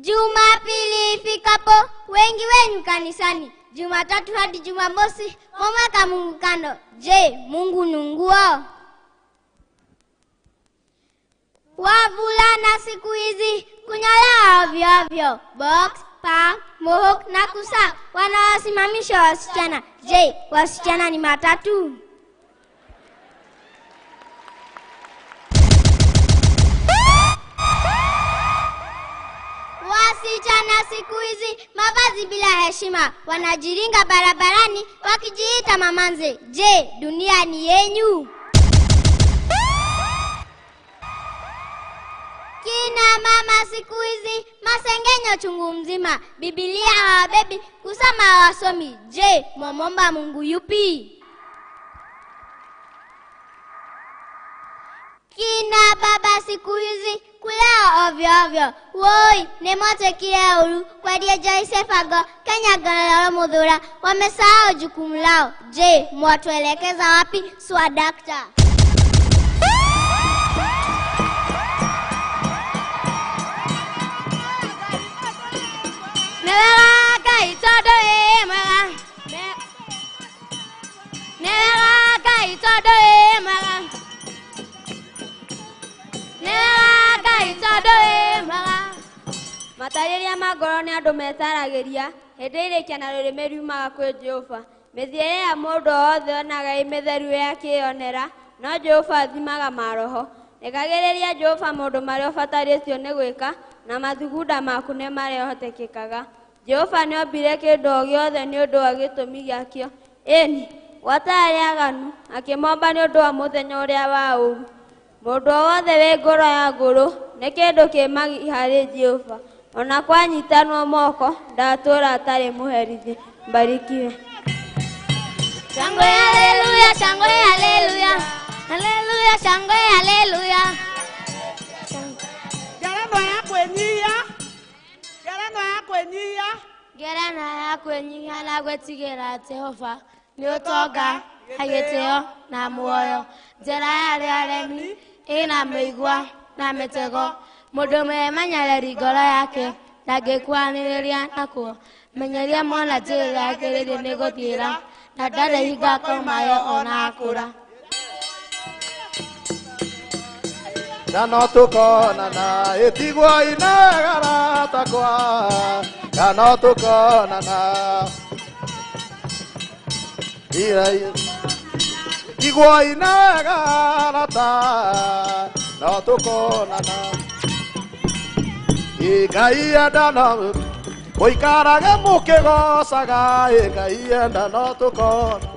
Jumapili ifikapo wengi wenu kanisani, Jumatatu hadi Jumamosi mwamweka Mungu kando. Je, Mungu ni nguo? Wavulana siku hizi kunyolewa ovyo ovyo, box, pang, mohawk na kusa, wanawasimamisha wasichana. Je, wasichana ni matatu? Wasichana siku hizi mavazi bila heshima, wanajiringa barabarani wakijiita mamanze. Je, dunia ni yenyu? Kina mama siku hizi masengenyo chungu mzima, Biblia hawabebi, kusoma hawasomi. Je, mwamwomba Mungu yupi? Kina baba siku hizi kulea ovyo ovyo, woi nemote kile uru kwendia Joyce Fago Kenya gana muthura, wamesahau jukumu lao. Je, mwatuelekeza wapi swadakta? Matarĩria ma ngoro nĩ andũ metaragĩria, hĩndĩ ĩrĩkia na rũrĩmĩ riumaga kwĩ Jehova. Mĩthiĩre ya mũndũ o wothe onaga ĩ mĩtheru akĩĩonera, no Jehova athimaga maroho. Rekagĩrĩria Jehova maũndũ marĩa ũbatarĩtio nĩ gwĩka, na mathugunda maku nĩ marĩhotekekaga. Jehova nĩombire kĩndũ o gĩothe nĩ ũndũ wa gĩtũmi gĩakĩo. Ĩni, gwata arĩa aganu, akĩmomba nĩ ũndũ wa mũthenya ũrĩa wa ũũru. Mũndũ o wothe wĩ ngoro ya ngũrũ nĩ kĩndũ kĩ magigi harĩ Jehova. Ona kwanyitanwo moko ndatũra atarĩ mũherithie. Mbarikiwe. Shangwe haleluya, shangwe haleluya, haleluya, shangwe haleluya. Ngerenwa ya kwĩnyihia, ngerenwa ya kwĩnyihia, Ngerenwa ya kwĩnyihia na gwĩtigĩra Jehova nĩ ũtonga na gĩtĩo na muoyo. Njĩra ya arĩa aremi ĩna mĩigua na mĩtego, mũndũ mwĩmenyereri ngoro yake ndangĩkuanĩrĩria nakuo. Menyeria mwana njĩra ĩrĩa agĩrĩire nĩ gũthiĩra, na ndarĩ hingo akoimayo ona akũra. Na no tũkonana ĩtigwo inegara takwa, na no tũkonana igwo inegara ta, no tũkonana Ngai enda no mũikarage mũkĩgocaga, Ngai enda no tũkonana.